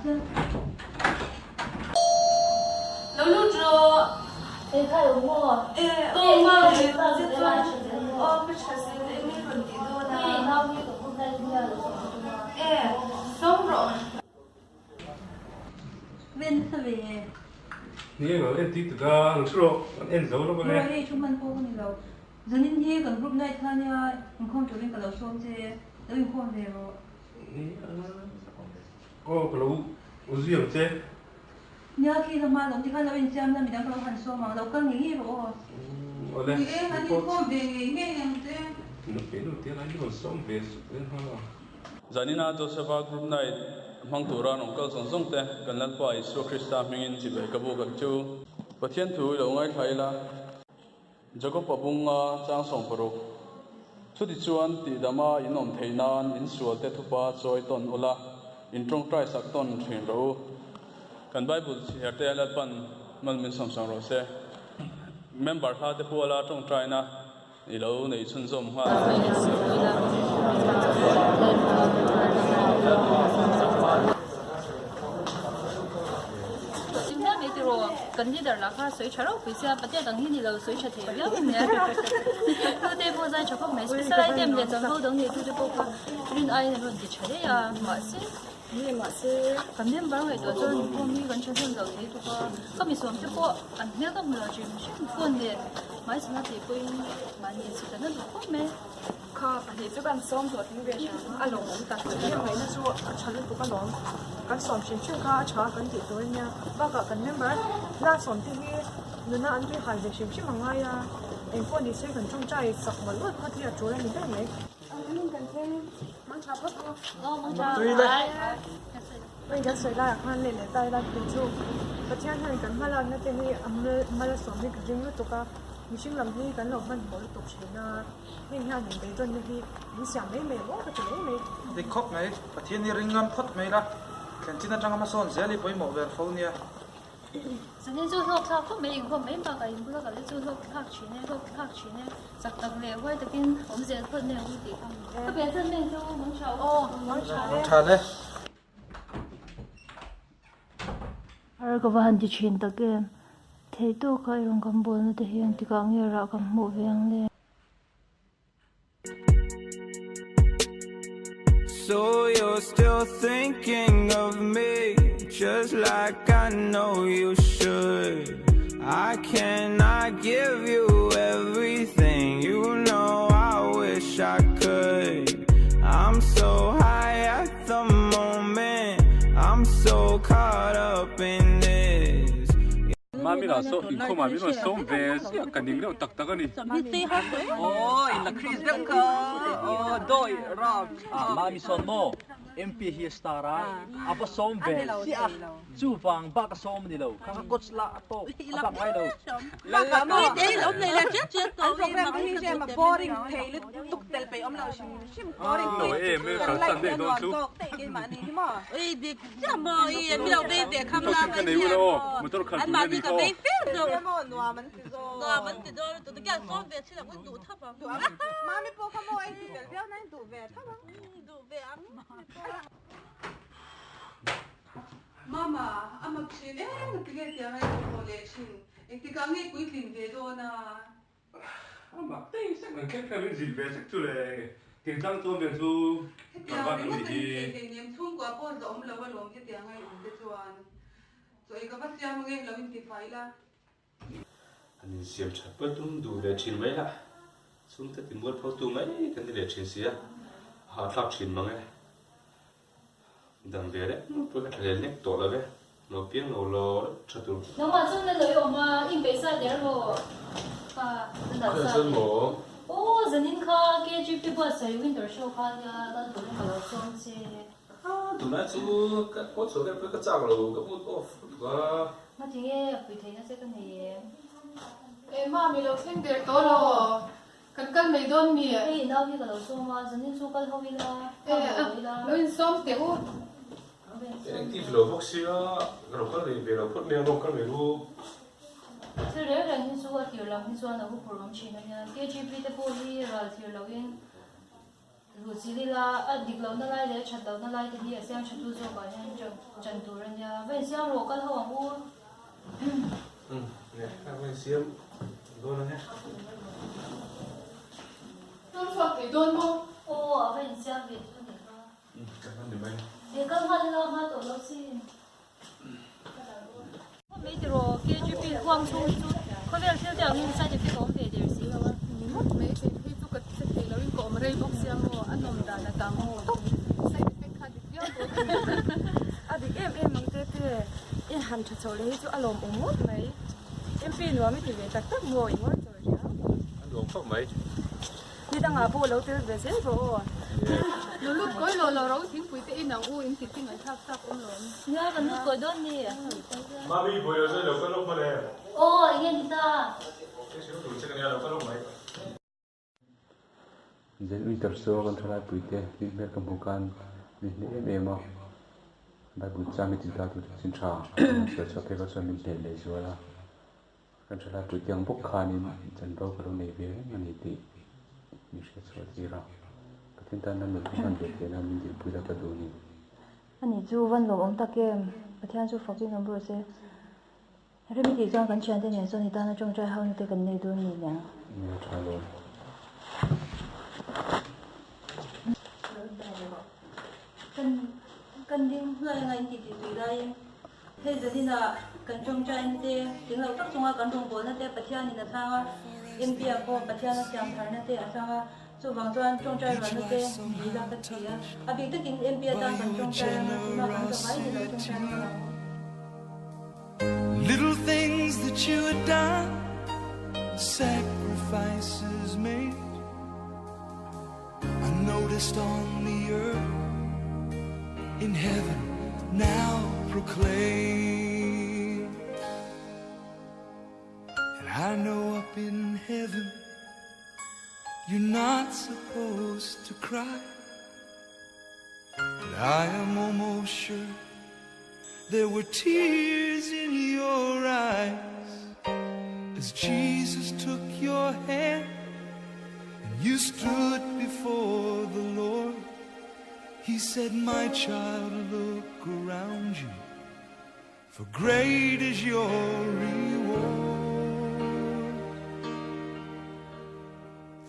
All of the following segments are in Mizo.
che. Lo lut rawh. Hei kha i awm maw? E, awm a, chuan aw ka tha zel e eng nge rawn tih dawn a? Hei nau hi ka group night nia lo sawm ka tum a. E, sawm rawh. Ven nasa ve e. Ni eng lo en tih tak a, lo hre rawh, kan en zo lawk ange. Hei thu hman pawh ka ni lo. Zanin hi kan group night kha nia inkhawm turin ka lo sawm che, lo inkhawm ve rawh. Ni a, aw ka lo zui ang che. Nia khi la hma lo tikhan lo insiam la midang ka lo han sawm ang, lo kal ngei ngei rawh aw. Awle, Ni e, an inkhawm ve ngei ngei ang che. Nupui nu te lai rawn sawm ve sup zel nghal a. Zanina Josepha Group Night hmang tura an awm kal zawng zawng te kan Lalpa Isua Krista hmingin chibai ka buk ang chu. Pathian thu i lo ngaithla ila. Jakob-a bunga chang 60. Chutichuan tihdama in awm theih nan in sualte thupa chawi tawn ula, in tawngtai sak tawn thin rawh u. Kan Bible chhiar te Lalpan mal min sawmsang rawh se. Member hla te puala tawngtaina i lo nei chhunzawm nghal. Kan leader lah kha sawi tha ropui sia, patea dang hi ni lo sawi tha thei viau a nia. Tute pawh zai tha khawp mai, special item leh chanvo dang nei tute pawh kha rin aiin an rawn ti tha daih a, mahse nge mahse kan member ngaihtuah chuan inkhawm hi kan thahnem lo thei tuk a, ka misuam te pawh an hmel ka hmu lo hrim hrim phone nen hmaichhana tih pawhin mahni inchhit an la duh khawp mai. Kha pahnih chu kan sawm hlawh tling ve hram a, a lawmawm tak tak em ngaihna chu a tha lutuk alawm. Kan sawm hrim hrim kha a tha kan tih tur ania, bakah kan member la sawm te hi nuna an tui hal ve hrim hrim a ngai a, engpawh ni se kan tawngtai sak mawlh mawlh phawt hi a tul a ni ber mai. Hei kan sawi laiah khan leh leh ta ila tih chu Pathian hian kan hmalakna te hi a mal a sawm hi ka ring lutuk a, mihring lam hi kan lo hmanhmawh lutuk thin a. Heng hian in beidawnna hi min siam mai mai maw ka ti mai mai. Dik khawp mai, Pathian hi ring ngam phawt mai la, thlen chin atanga hmasawn zel hi pawimawh ber fo nia. Zanin chu hlawk thlak khawp mai, inkhawm mai bakah inbula kal hi chu hlawk thlak thin e, hlawk thlak thin e, chak tak leh huai takin awm zel phawt mai ang u tih kha. Ka pian chan mek chu mang tha u. Aw, mang tha le. Mang tha le. Har ka va han ti thin tak em, theih tawka i rawn kan bawlna te hian tikah nge rah kan hmuh ve ang le. So you're still thinking of me Just like I know you should I cannot give you everything You know I wish I could I'm so high at the moment I'm so caught up in this Mami lah saw inkhawm ah min rawn sawm ve ziah ka ning deuh tak tak a ni. Aw in la Chris deuh kha aw dawi rap. Ah mami sawn maw MP hi a star a a va sawm ve ziah a chuvang bak a sawm a ni lo kha kha coach lah a tawk a bak ngai lo. Lo em e kalsan daih dawn chu. Motor ka nei ula aw motor khalh tur a ni kha aw. Mama, a mak thin em a tinge tiang a i haw leh thin, engtikah nge puitlin ve dawn a? A mak daih sek ang kher kher in zilh ve sek chu le thingtlang chuan vel chu Hetiang ringawt a ni thei hleinem chhungkua pawh za awm lo alawm hetiang a i awm te chuan chaw ei ka va siam ange lo in ti fai la. An insiam that pawi tum duh leh thin mai lah chhungte ti mualpho tu mai kan ni leh thin sia a hahthlak thin mang e. Dam ve reng pawi ka thlahlel nek tawh lo ve. Lo piang lo lo tha tur. Nangmah chuan la lo i awm a, i inpeih sa der maw? Kha la nalh sa Kha chuan maw? Aw zanin kha KGP buatsaih winter show kha nia kal turin ka lo sawm che. Kha tunlai chu ka pawh chhuah vel pawh ka chak lo, ka mood off lutuk a. Ngati nge a pui theihna che ka nei em? Eh mami lo thleng der tawh lo. Kan kal mai dawn mi? Hei nau hi ka lo sawm a, zanin chu kal ho ila, kal ho ila. Lo insawm teh u. Active lo bawk sia, ka lo kal ve ve lo phawt mai a, lo kal ve ru. Thil reng reng hi chu a tir lam hi chuan a huphurh awm thin a nia. KGP te pawh hi ral thir loin Ruhchilh ila a dik lohna lai leh a that lohna lai te hi a siam thatu zawkah hian ṭan tur a nia. Va insiam rawh kal ho ang u. Umm nge ka va insiam dawn ang e. Dawn chhuak thei dawn maw? Aw a va insiam ve chu ni kha. Umm ka hman ni mai. He kal nghal ila hma tawh lo sin. Mai tiraw KGP huang chhung hi chu khawvel thil te angin side effect a awm ve der si lo a. Ni ngawt mai kei phei chu ka che thei lo in ka awm rei bawk sia maw a nawm dan a tam tawp side effect kha a dik viau dawn a ni. A dik em em ang te te i han tha chho leh hi chu a lawmawm ngawt mai. MP nuam i ti ve tak tak maw i ngawi chawi riau. A nuam khawp mai. Ni dangah pawh lo tel ve zel rawh aw. Lulut kawi lo lo ro thingpui te in ang u in ti ti ngaihthlak chak awm lo. Nia kan lut kawi dawn ni. Mami buai lo zai lo ka lawk hman em? Aw enge ni ta? Thil hrilh tur che ka nia lo ka lawk mai. Zen Winter chu kan thalai puite hlim hmel ka hmuh khan min hneh em em a, Bible chang hi tih ta tur chin tha sawi chhuah phei kha chuan min hneh leh zual a. Kan thalai puite ang bawk khanin chanvo ka lo nei ve reng a ni tih min hriat chhuah tir a, Pathian tana nun ka hman ve theih nan min dilpui la ka duh a ni. Ani chu van lawmawm tak em? Pathian chu fakin awm rawh se. Remi tih chuan kan thiante nen chuan i tana tawngtai ho na te kan nei dawn ni niang. Nia tha lo. Kan kan ding hnuai anga in titi tui laiin hei zanin ah kan tawngtai na te tling lo tak chunga kan rawngbawlna te Pathianin a thlang a, MP ah pawh Pathian a siam tharna te a thlang a, chuvang chuan tawngtai rualna te ni ila ka ti a, a bik takin MP atan kan tawngtai anga tunah kan zavai ni lo tawngtai rual ang u. Little things that you had done Sacrifices made Unnoticed on the earth In heaven now proclaim And I know up in heaven You're not supposed to cry But I am almost sure There were tears in your eyes As Jesus took your hand And you stood before the Lord He said, my child, look around you For great is your reward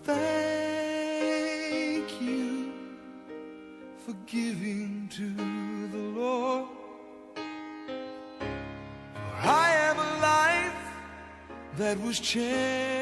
Thank you for giving to the Lord For I am a life that was changed.